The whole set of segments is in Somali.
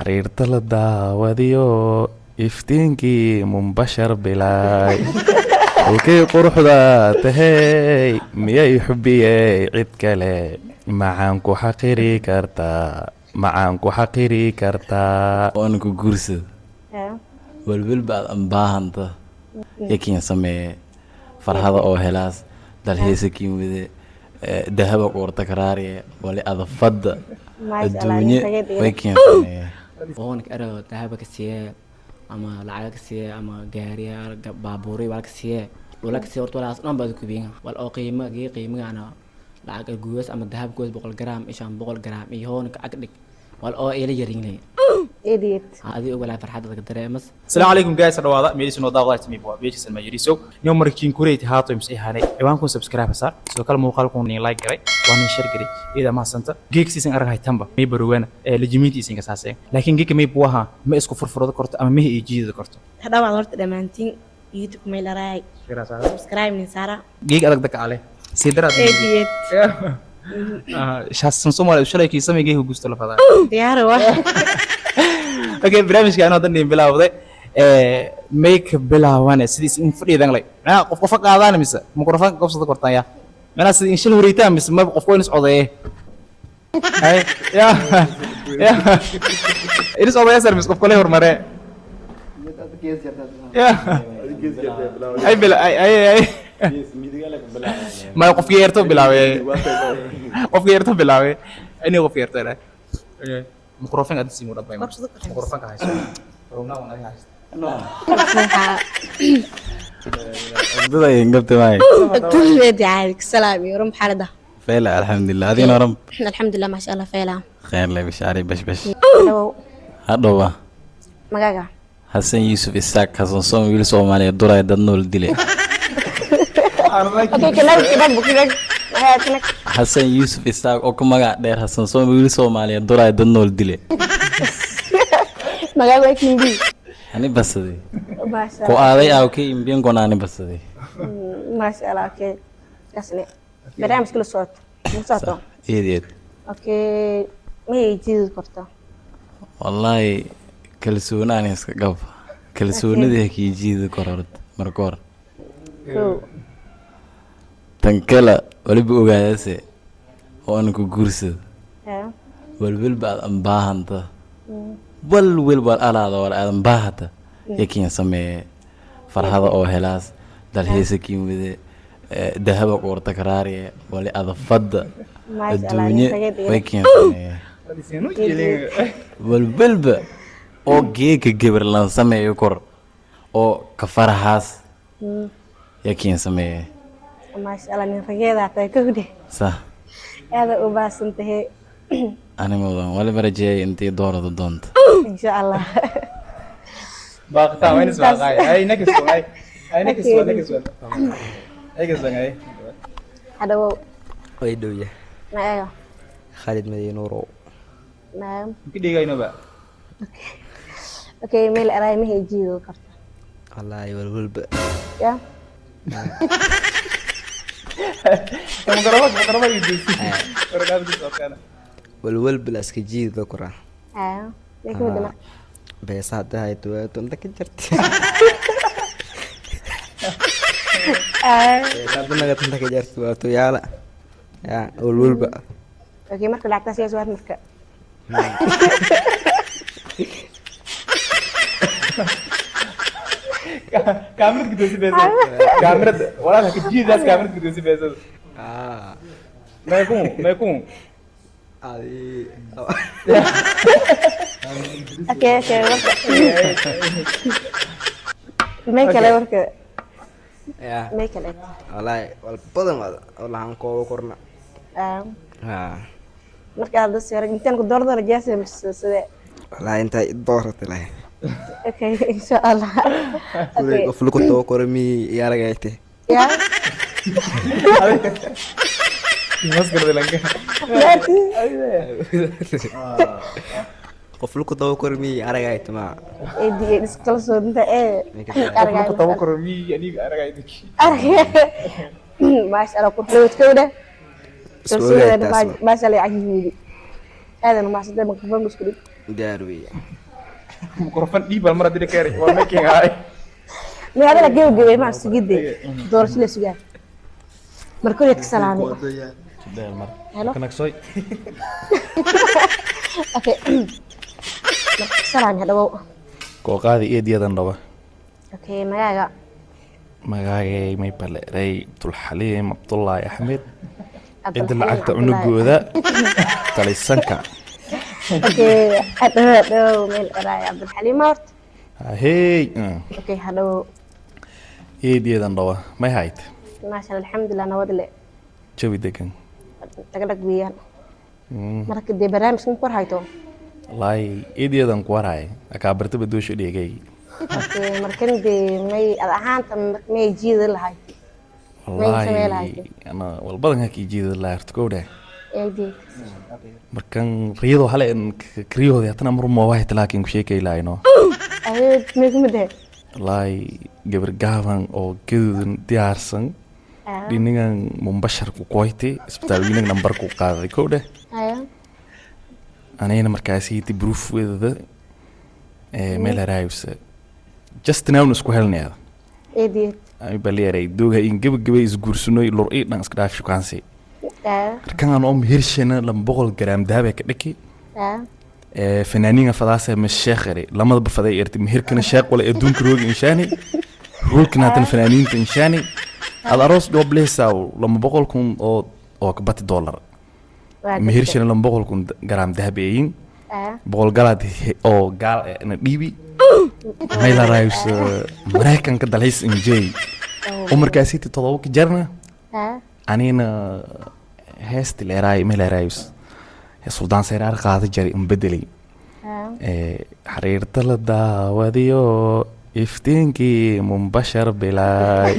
Xariirta la daawadiyo iftiinkii munbashar bilaay dhulkii quruxda tahey, miyay xubiyey cid kale? Macaan ku xaqiri kartaa, macaan ku xaqiri kartaa. Waana ku guursada. Welwelba aad anbaahanta yakiin sameeye, farhada oo helaas, dalxiisa kiin wade, dahaba qoorta karaariye, wali ada fadda. Maasha Allah, adduunye nin ragad way kiin sameeye. Oonka erago dahaba ka siiyee ama lacaga ka siiyee ama gaariya, baabuuri wala ka siiyee, dhula ka siiyee, horta walaas dhan baad kubiin wal oo qiimo gee qiimigana lacag guwas ama dahab guwas 100 gram ishan 100 gram iyo hoonka ag dhig wal oo ila yarinle. Idiot. Adiga walaa farxad dadka dareemas. Asalaamu calaykum guys, dhawaada meelisu noo daawada timi waa beesha Salma Yariso. Niyo markiin kureyti haato imse ihaanay ciwaankun subscribe saar, sidoo kale muuqaalkun nin like garay, waa nin share garay ida mahasanta. Geek siisan arag haytanba may baruwana ee lejimiinti isin kasaaseen, laakiin geeka may buwaha ma isku furfurada korto ama mehi iyo jiidada korto. Hadhawaad horta dhammaantiin YouTube may laraay subscribe nin saara. Geek adag daka ale sidaraad. Idiot. Shaasan Soomaali shalay kii samay geeka gusto la fadaa. Diyaar waa. Okay, barnaamijka anoo dan dhiin bilaawday ee make bilaawane sidiis in fadhiidan lay macnaha qof qofa qaadaan mise mikrofoonka qabsada kortaan ya macnaha sidii in shil horiitaan mise ma qofku in is codeeye hay ya ya in is codeeye sar mise qof kale hormaree ya ay bila ay ay ay ma qofkii yeerto bilaabay, qofkii yeerto bilaabay inii qofkii yeerto ilaa mikrofoonka aad sii mudhabay. Qabsada kortaan. Mikrofoonka hayso rognaa waan adiga haysto. Waxaa Cugdada ay ngabta maay. Kulleed caadi salaam iyo rum xaalada. Feela, alxamdulilah, adigana oran. Alxamdulilah, maasha Allah, feela. Khayr le, bishaari bash bash. Dhawow. Hadhowa. Magaaga? Xasan Yuusuf Isaaq Xasan Soom, wiil Soomaaliya duraya dad nool dile. Okay, kinag kinag kinag magaga kinag. Xasan Yuusuf Isaaq oo ku magac dheer Xasan Soom, wiil Soomaaliya duraya dad nool dile. Magaaga waa kindi. Ani basaday. Maasha ku Allah. Aaday aaw ka imbiyan gona ani basaday. Maasha Allah. Okay, kasne barnaamijka la socoto la socoto. Eed eed. Okay, ma jiidi kartaa? Wallaahi kalsooni aan iska qab, kalsoonidii ha kii jiidi karo horta marka hore. Kow. Tan kale waliba ogaadase oo aan ku guursado walwalba aad anbaahanta walwalba alaada wal aadan baahata yakiin sameeye, farhada oo helaas, dalxiisa kiin wade, dahaba qoorta karaariye, wali ada fadda. Maasha Allah, adduunye nin ragad way kiin sameeye walwalba oo geeka gabar lan sameeyo kor oo ka farahaas yakiin sameeye. Maasha Allah, nin rageedaa tahay kowde. Sax. Aada u baahsan tahay. Ani mudan waliba rajeeyay intii doorada doonta. Insha Allah. Baaqtaan waa in isbaaqaay ay next one ay ay next one next one next one ay. Hadhawow. Way dhowya. Magaaga? Khaalid Madiin Nuurow. Naam. Ku dhigayno ba. Okay, meel araay ma jiidi kartaa? Wallaahi walwalba. Ya. Mikrofoonka mikrofoonka guusi warqaad ku soo kana. Walwalba la iska jiida koraa. Aa laakiin wada marka Beesa hadda hayto waato inta ka jarta. Beesa hadda naga inta ka jarta waato yaala ya walwalba. Okay, marka lacagtaas yaa suwaad marka. Kaamirad gudoosi beesada, kaamirad walaalka ka jiidaas, kaamirad gudoosi beesada. Meekun meekun. Adi. Okay, marka may kale marka. Ya. May kale. Wallaahi wal badan wada walahan koobo korna. Marka hadda soo intaan ku doordo rajaasa mise sidee? Wallaahi intaa i doorata lahay. Okay, insha Allah. Kuley okay. Qof lagu tago koro mi yaragayte. Ya. Maskarada lanka. Qof lagu tago koro mi aragayte ma. Ee iskala soo inta ee. Qofku tawo karo mi aniga aragay. Maasha Allah, qurxood kowda. Isku ogaay taas ma. Maasha Allah, cajiib aadan mahadsantahay, mikrofoonka isku dhig. Diyaar weeye. Mikrofon dhiibal mar haddii la keenay waa making ahay. Magaalada gebagabay maa sugidde doorasho la sugaa marka hore ka salaamay. Hello. Kanagsoy. Okay, marka ka salaamay hadhawow. Kooqaadi eedyadan dhaba. Okay, magaaga? Magaagay may baleeray Abdulxaliim Cabdullaahi Axmed cidda Cabdulxaliim lacagta Cabdullaahi. Cunugooda talisanka. Okay, hadhawow hadhawow meel eraay Cabdulxaliim horta. Hey. Okay, hadhawow. Eedyadan dhaba may hayd? Maasha Allah, alxamdulilah, nabad le. Jawi degan. Dhagdhag weeyaan. Marka dee barnaamijkan ku war hayto. Wallaahi eedyadan ku warhay akaabarta badoosho dhegay. Okay, markan dee may ad ahaanta may jiida lahayd, may samee lahayd? Wallaahi ana walbadan hakii jiida lahaa horta kowdha. Eedii. Markan riyadoo hale kariyahooda hatana mar moobahayta laakiin ku sheekay lahayno. Adeed may kumid ahay. Wallaahi gabar gaaban oo gaduudan diyaarsan dhinigan mumbashar ku koytay isbitaal wiinig nambar ku qaaday kowdha. Haya. Anayna markaasi proof wedada meel haraayusa just now isku helnayada. Eedii. Ay baleeray dooga in gabagabay isguursanoy lur ii dhan iska dhaaf shukaansi. Markan aan om hirshana 200 garaam dahab ka dhaki. Fanaaniinga fadaasa ma sheekhari lamadaba faday erti meherkana sheekh wala adduunka roogi inshaani roolkana hatan fanaaniinta inshaani ad aroos dhoobleysaa 200,000 oo kabati dollar. Waa. Mehershana 200,000 garaam dahab eeyin 100 galaad oo gaal eh na dhiibi mayla raayus Maraykanka dalxiis injey oo markaasiti todoba ka jarna. Anina heesti leeraay mayla raayus Suldaan Seyraar qaada jaray in bedelay. Xariirta la daawadiyo iftiinkii mumbashar bilaay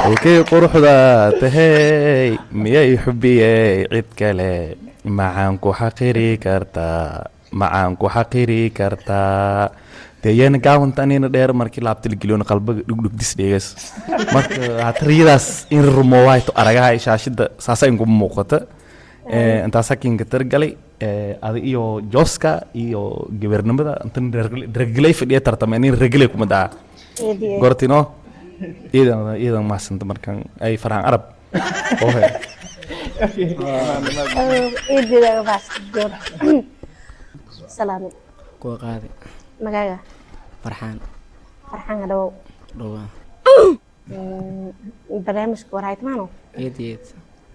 dhulkii quruxda tahey miyay xubiyey cid kale macaan ku xaqiri kartaa, macaan ku xaqiri kartaa dee gaawanta anina dheer markii laabta la geliyona qalbaga dhugdhugdis dheegas. Marka hatariyadaas in rumowaayto aragaha shaashida saasa inkuma muuqata. Intaasaa kinka targalay adi iyo jooska iyo gabernimada intan regley fadhiya tartama nin regley kuma daa. Eedii. Gortino iidan iidan mahadsanta markan ay Farxaan Arab ohe. Eedida baas door salaamay. Kuwa qaadi. Magaaga? Farxaan. Farxaan, hadhawow. Dhowaa. Barnaamijka war haytmaano? Eed eed.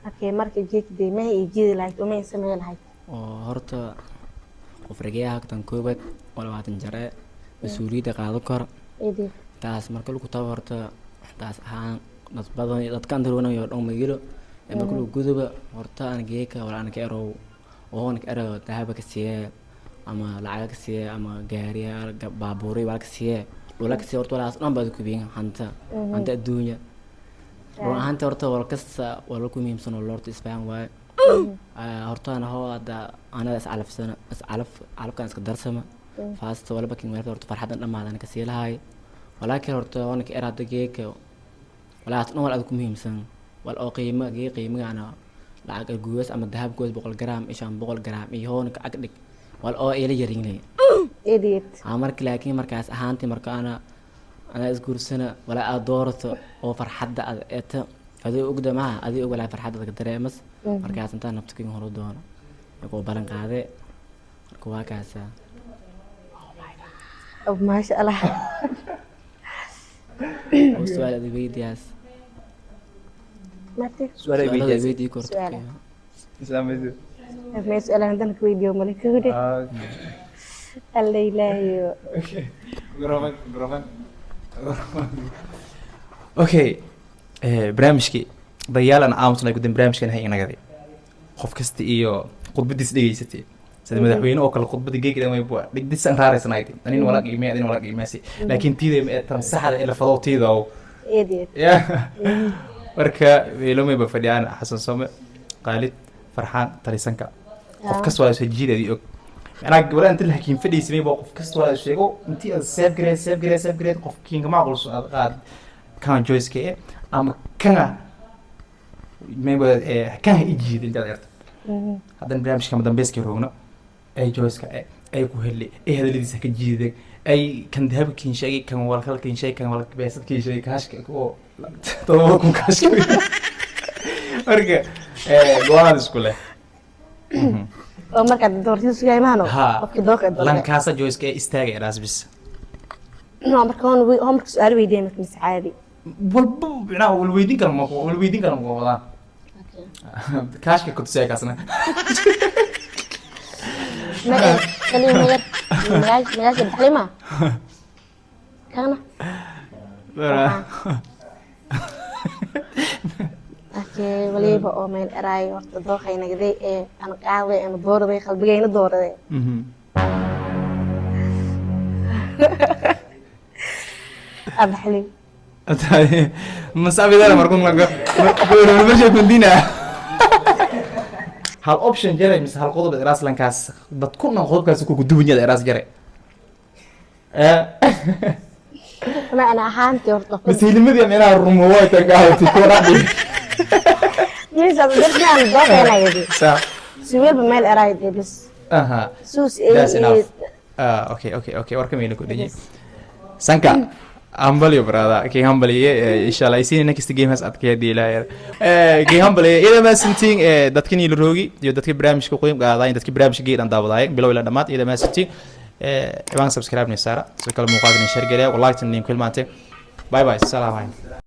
Okay, marka geekdee may ii jiidi lahayd oo may samee lahayd? Oo horta qof rageyaha tan koobaad oo 20 jare mas-uuliyadda qaado kor. Eedii. Taas marka lagu tabo horta taas ahaan dad badan dadkan darwanayo dhan magilo ee marka lagu guduba horta aan geeka wala aan ka erow oo aan ka erow dahaba ka siiyee ama lacaga ka siiyee ama gaariya baabuuray wala ka siiyee dhula ka siiyee horta walaas dhan baad ku biin hanta hanta adduunya run ahaantii horta wal kasta waa ku muhiimsan oo horta isfahan waaye. Horta ana hoo hadda anada is calafsana is calaf calafkan iska darsama faasta walba kin weerta horta farxadan dhamaadan ka sii lahaay walaakiin horta waana ka eraada geeka walaas dhan wal aad ku muhiimsan wal oo qiimo gee qiimaga ana lacag guus ama dahab goos 100 garaam ishaan 100 garaam iyo hoona ka ag dhig wal oo ila yarinlay. Eedii. Aa marka laakiin markaas ahaantii marka ana isguursana walaa aad doorato oo farxadda aad eeto adii ogda maha adii og walaa farxadda aad ka dareemas markaas intaa nafta kaga horo doono iyagoo ballan qaade marka waa kaasa. Oh, maasha Allah. Oo su-aal aad weydiyaas. Marti. Su'aal ay su-aalada weydiiyaan. weydii korto. Su'aala. May su-aalaan haddana ka weydiiyo male kawde alla ilaahiyo. Okay, barnaamijkii dayaalan aamusnay guddan barnaamijkan hay inagadi qof kasta iyo khudbadiis dhegeysatay sida madaxweyne oo kale khudbada geegi dhan way dhigdisan raaraysanayd anin wala qiimey adin wala qiimeysay laakiin tiiday ma ee tan saxda ee la fado tiidow. Eedii. Ya marka meelomeyba fadhiyaan Xasan Some, Qaalid, Farxaan talisanka qof kasta waa soo jiideedii og macnaha gabadha inta la hakiin fadhiisamay baa qof kasta waa sheego intii aad save gareed save gareed save gareed qof kiinka macqulso aad qaad kana joyce eh ama kana mayba kana i jiida intaad erto. Haddana barnaamijka madambeyska roogno ee joyceka eh Ay ku heli, ay hadaladiisa ka jiiday, ay kan dahabka kiin sheegay, kan walkal kiin sheegay, kan walka beesad kiin sheegay, kaashka oo 7,000 kaashka. Marka go-aan isku leh. Oo markaad doorashada sugaay maano. Ha. Qofkii dooqa doortay. Lankaasa joyska ee istaagay eraas bis. No, marka hoon hoon marka su'aal weydiiyay, marka mise caadi? Walba micnaha wal weydiin kara, ma wal weydiin kara, ma wadaan kaashka kutusaya kaasna. Ma kaliya magar magaasha baxlima kana. Okay, waliba oo meel eraay horta dooqay nagday ee aan qaaday aan dooraday, qalbigayna dooraday. Abxalim. Masabidana markun lanka meesha kundina hal option jaray mise hal qodob eraas lankaas dad ku dhan qodobkaas ku guduwanyada eraas jaray. Ma ana ahaantii horta masiilimadii meelaha rumo way tagaatay kuradhi. Misaas dartii aan dooqay nagday. Sa. Si walba meel eraay dee bas. Aha. Suus. That's ee enough. Ah, okay, warka mayna ku dhanyi sanka hambaliyo brother, kii hambaliye. Inshallah I see you next game has adkaya diilaa kii hambaliye ida maasantiin dadkan ila roogi iyo dadka barnaamijka qoyim qaadayn, dadka barnaamijka geedan daawadaay bilow ila dhamaad. Ida maasantiin ciwaan subscribe ni saara, sidoo kale muuqaalkan share gareeya, wallahi tan nin kulmaante. Bye bye, salaam.